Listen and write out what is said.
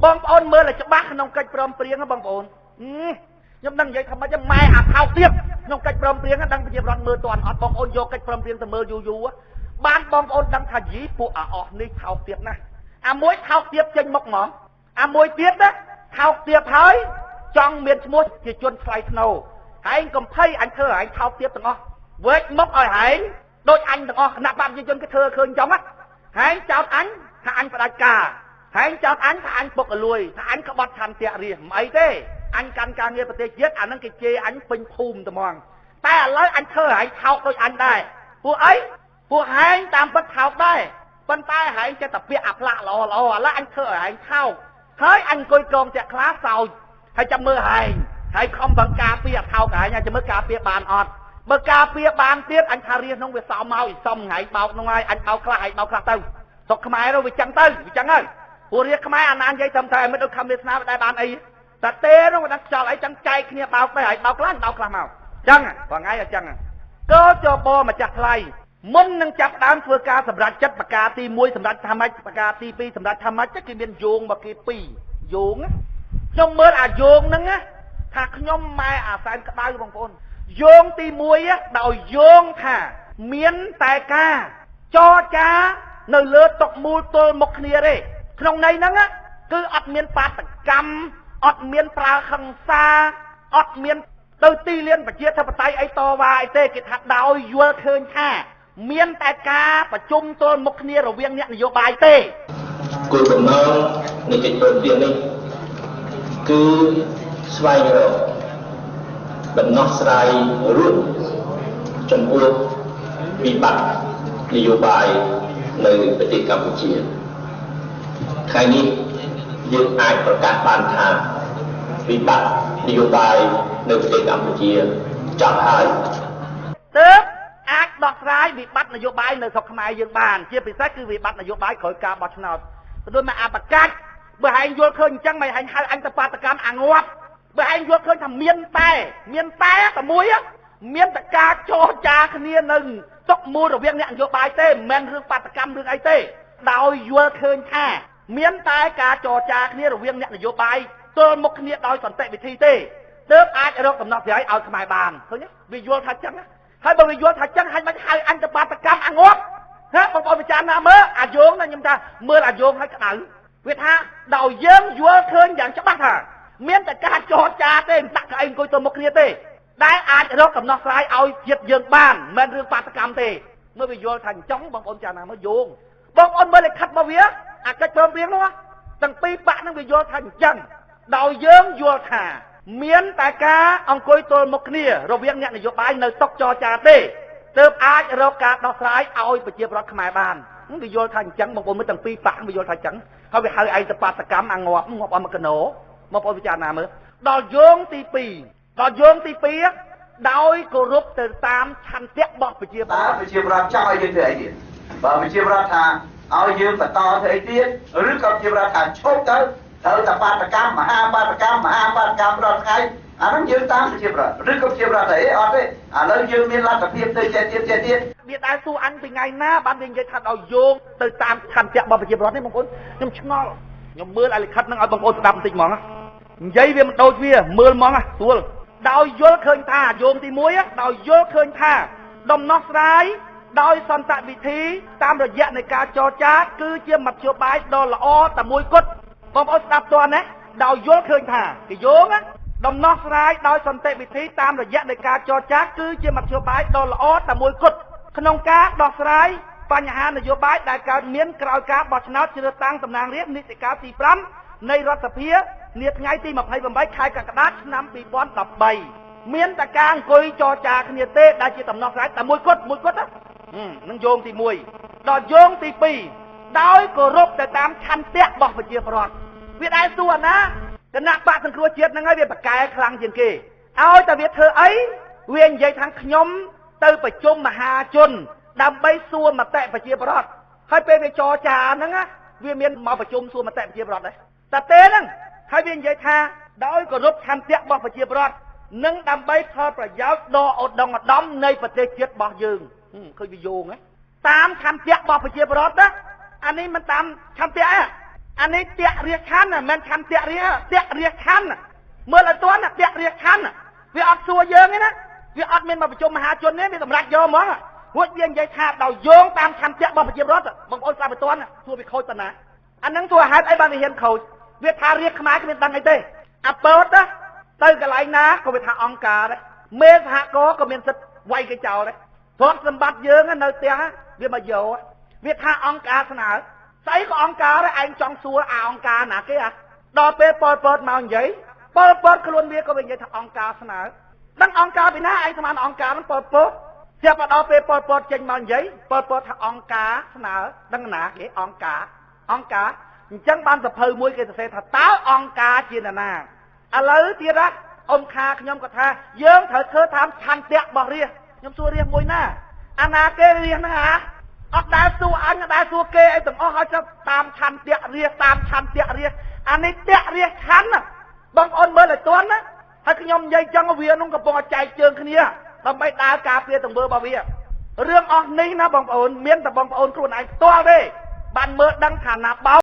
បងប្អូនមើលឲ្យច្បាស់ក្នុងកិច្ចព្រមព្រៀងបងប្អូនខ្ញុំដឹងនិយាយថាម៉េចម៉ែអាថោកទៀតក្នុងកិច្ចព្រមព្រៀងដឹងប្រជាពលរដ្ឋមើលតាន់អត់បងប្អូនយកកិច្ចព្រមព្រៀងទៅមើលយូរយូរបានបងប្អូនដឹងថាយីពួកអាអស់នេះថោកទៀតណាស់អាមួយថោកទៀតចេញមុខហ្មងអាមួយទៀតណាថោកទៀតហើយចង់មានឈ្មោះជាជនថ្លៃថ្នូរហែងកំភៃអញធ្វើហែងថោកទៀតទាំងអស់វែកមុខឲ្យហែងដូចអញទាំងអស់គណៈបព្វជិជនគេធ្វើឃើញចង់ហែងចោតអញថាអញផ្ដាច់ការហែងចោតអញថាអញពុកលួយថាអញក្បត់ឆន្ទៈរាជមិនអីទេអញកាន់ការងារប្រទេសជាតិអានឹងគេជេរអញពេញភូមិត្មងតែឥឡូវអញធ្វើហែងថោកដូចអញដែរពួកអីពួកហែងតាមពិតថោកដែរប៉ុន្តែហែងចេះតែពាក្យអាផ្លាក់ល្អល្អឥឡូវអញធ្វើឲ្យហែងថោកហើយអញអង្គុយកងតាក់ខ្លាសោចហើយចាំមើលហែងហើយខំបង្ការពារថោកហែងហើយចាំមើលការពារបានអត់បើការពារបានទៀតអញថារាជនោះវាសមមកសមថ្ងៃបោកនោះហើយអញបោកខ្លះហែងបោកខ្លះទៅស្រុកខ្មែរនោះវាចឹងទៅវាចឹងហើយព្រោះរាជខ្មែរអាណានិយាយត្រឹមតែមិនដូចខំវាសនាមិនដែលបានអីតែទេនោះមិនដឹងខ្យល់អីចឹងចែកគ្នាបោកទៅហើយបោកខ្លះបោកខ្លះមកចឹងព្រោះថ្ងៃអញ្ចឹងកចបម្ចាស់ថ្លៃមុននឹងចាប់ដើមធ្វើការសម្រេចចិត្តប្រការទី1សម្រេចថាម៉េចប្រការទី2សម្រេចថាម៉េចគេមានយោងមកគេ2យោងខ្ញុំមើលអាយោងហ្នឹងថាខ្ញុំម៉ែអាសែនក្តៅបងប្អូនយោងទី1ដោយយោងថាមានតែការចរចានៅលើតុមូលទល់មុខគ្នាទេក្នុងន័យហ្នឹងគឺអត់មានបាតកម្មអត់មានប្រើហិង្សាអត់មានទៅទីលានប្រជាធិបតេយ្យអីតវ៉ាអីទេគេថាដោយយល់ឃើញថាមានតែការប្រជុំទល់មុខគ្នារវាងអ្នកនយោបាយទេគោលបំណងនៃកិច្ចព្រមព្រៀងនេះគឺស្វែងរកដំណោះស្រាយរួមចំពោះវិបត្តិនយោបាយនៅប្រទេសកម្ពុជាថ្ងៃនេះយើងអាចប្រកាសបានថាវិបត្តិនយោបាយនៅប្រទេសកម្ពុជាចប់ហើយទើបអាចដោះស្រាយវិបត្តិនយោបាយនៅស្រុកខ្មែរយើងបានជាពិសេសគឺវិបត្តិនយោបាយក្រោយការបោះឆ្នោតទៅដូចមកអបកាច់បើឯងយល់ឃើញអញ្ចឹងមិនឯងហៅអញទៅបាតកម្មអាងាប់បើឯងយល់ឃើញថាមានតែមួយមានតែការចរចាគ្នានឹងតុមូលរវាងអ្នកនយោបាយទេមិនមែនរឿងបាតកម្មរឿងអីទេដោយយល់ឃើញថាមានតែការចរចាគ្នារវាងអ្នកនយោបាយទល់មុខគ្នាដោយសន្តិវិធីទេទើបអាចរកដំណោះស្រាយឲ្យខ្មែរបានឃើញវាយល់ថាចឹងហើយបើវាយល់ថាចឹងហើយមិនហៅអញទៅបាតកម្មអាងាប់ហ៎បងប្អូនពិចារណាមើលអាយោងណាខ្ញុំថាមើលអាយោងឲ្យក្តៅវាថាដោយយើងយល់ឃើញយ៉ាងច្បាស់ថាមានតែការចរចាទេមិនដាក់កៅអីអង្គុយទៅមុខគ្នាទេដែលអាចរកកំណោះស្រាយឲ្យជាតិយើងបានមិនមែនរឿងបាតកម្មទេមើលវាយល់ថាអញ្ចឹងបងប្អូនចាណាមើលយោងបងប្អូនមើលលិខិតរបស់វាអាកិច្ចព្រមព្រៀងនោះទាំងពីរបាក់នឹងវាយល់ថាអញ្ចឹងដោយយើងយល់ថាមានតែការអង្គុយទល់មុខគ្នារវាងអ្នកនយោបាយនៅតុចរចាទេទើបអាចរកការដោះស្រាយឲ្យប្រជាពលរដ្ឋខ្មែរបានវាយល់ថាអញ្ចឹងបងប្អូនមើលទាំងពីរបាក់វាយល់ថាអញ្ចឹងហើយវាហៅឯងទៅបាតកម្មអាងាប់ងាប់អស់មួយកណោបងប្អូនពិចារណាមើលដល់យោងទី2ដល់យោងទី2ដោយគោរពទៅតាមឆន្ទៈរបស់ប្រជាពលរដ្ឋប្រជាពលរដ្ឋចង់ឲ្យយើងធ្វើអីទៀតបើប្រជាពលរដ្ឋថាឲ្យយើងបន្តធ្វើអីទៀតឬក៏ប្រជាពលរដ្ឋថាឈប់ទៅត្រូវតែបាតកម្មមហាបាតកម្មមហាបាតកម្មរាល់ថ្ងៃអានោះយើងតាមប្រជាពលរដ្ឋឬក៏ប្រជាពលរដ្ឋអីអត់ទេឥឡូវយើងមានលទ្ធភាពទៅចេះទៀតចេះទៀតវាដែលសួរអញពីថ្ងៃណាបានវានិយាយថាដល់យោងទៅតាមឆន្ទៈរបស់ប្រជាពលរដ្ឋនេះបងប្អូនខ្ញុំឆ្ងល់ខ្ញុំមើលឲ្យលិខិតនឹងឲ្យបងប្អូនស្ដាប់បន្តិចហ្មងនិយាយវាមិនដូចវាមើលហ្មងស្រួលដោយយល់ឃើញថាយោងទី1ដោយយល់ឃើញថាដំណោះស្រាយដោយសន្តិវិធីតាមរយៈនៃការចរចាគឺជាមធ្យោបាយដ៏ល្អតែមួយគត់បងប្អូនស្ដាប់ទាន់ណាដោយយល់ឃើញថាគេយោងដំណោះស្រាយដោយសន្តិវិធីតាមរយៈនៃការចរចាគឺជាមធ្យោបាយដ៏ល្អតែមួយគត់ក្នុងការដោះស្រាយបញ្ហានយោបាយដែលកើតមានក្រោយការបោះឆ្នោតជ្រើសតាំងតំណាងរាស្ត្រនីតិកាលទី5នៃរដ្ឋសភានាថ្ងៃទី28ខែកក្កដាឆ្នាំ2013មានតែការអង្គុយចរចាគ្នាទេដែលជាដំណោះស្រាយតែមួយគត់មួយគត់នឹងយោងទី1ដល់យោងទី2ដោយគោរពទៅតាមឆន្ទៈរបស់ប្រជាពលរដ្ឋវាដែលសួរអាណាគណៈបកសង្គ្រោះជាតិហ្នឹងហើយវាប្រកែខ្លាំងជាងគេឲ្យតែវាធ្វើអីវានិយាយថាខ្ញុំទៅប្រជុំមហាជនដើម្បីសួរមតិប្រជាពលរដ្ឋហើយពេលវាចរចាហ្នឹងវាមានមកប្រជុំសួរមតិប្រជាពលរដ្ឋដែរតែទេហ្នឹងហើយវានិយាយថាដោយគោរពឆន្ទៈរបស់ប្រជាពលរដ្ឋនិងដើម្បីផលប្រយោជន៍ដ៏ឧត្តមឧត្តមនៃប្រទេសជាតិរបស់យើងឃើញវាយោងហ៎តាមឆន្ទៈរបស់ប្រជាពលរដ្ឋណាអានេះមិនតាមឆន្ទៈ អានេះតាក់រាជខណ្ឌមិនមែនឆន្ទៈរាជតាក់រាជខណ្ឌមើលឲ្យទាន់តាក់រាជខណ្ឌវាអត់សួរយើងទេណាវាអត់មានមកប្រជុំមហាជនទេវាសម្រាប់យកហ្មងរួចវានិយាយថាដោយយោងតាមឆន្ទៈរបស់ប្រជាពលរដ្ឋបងប្អូនស្ដាប់ឲ្យទាន់សួរវាខូចប៉ុណ្ណាអានឹងសួរហេតុអីបានវាហ៊ានខូចវាថារាជខ្មែរគ្មានដឹងអីទេអាពតទៅកន្លែងណាក៏វាថាអង្គការដែរមេសហគមន៍ក៏មានសិទ្ធិវាយគេចោលដែរទ្រព្យសម្បត្តិយើងនៅផ្ទះវាមកយកវាថាអង្គការស្នើស្អីក៏អង្គការដែរឯងចង់សួរអាអង្គការណាគេអាដល់ពេលប៉ុលពតមកនិយាយប៉ុលពតខ្លួនវាក៏វានិយាយថាអង្គការស្នើដឹងអង្គការពីណាឯងស្មានអង្គការហ្នឹងប៉ុលពតស្រាប់ដល់ពេលប៉ុលពតចេញមកនិយាយប៉ុលពតថាអង្គការស្នើដឹងណាគេអង្គការអង្គការអញ្ចឹងបានសភៅមួយគេសរសេរថាតើអង្គការជានរណាឥឡូវទៀតណាអ៊ំខាខ្ញុំក៏ថាយើងត្រូវធ្វើតាមឆន្ទៈរបស់រាជខ្ញុំសួររាជមួយណាអាណាគេរាជហ្នឹងអាអត់ដែលសួរអញអត់ដែលសួរគេអីទាំងអស់ឲ្យទៅតាមឆន្ទៈរាជតាមឆន្ទៈរាជអានេះតៈរាជខណ្ឌបងប្អូនមើលឲ្យទាន់ណាហើយខ្ញុំនិយាយចឹងវានោះកំពុងតែចែកជើងគ្នាដើម្បីដើរការពារទង្វើរបស់វារឿងអស់នេះណាបងប្អូនមានតែបងប្អូនខ្លួនឯងផ្ទាល់ទេបានមើលដឹងថាណាបោ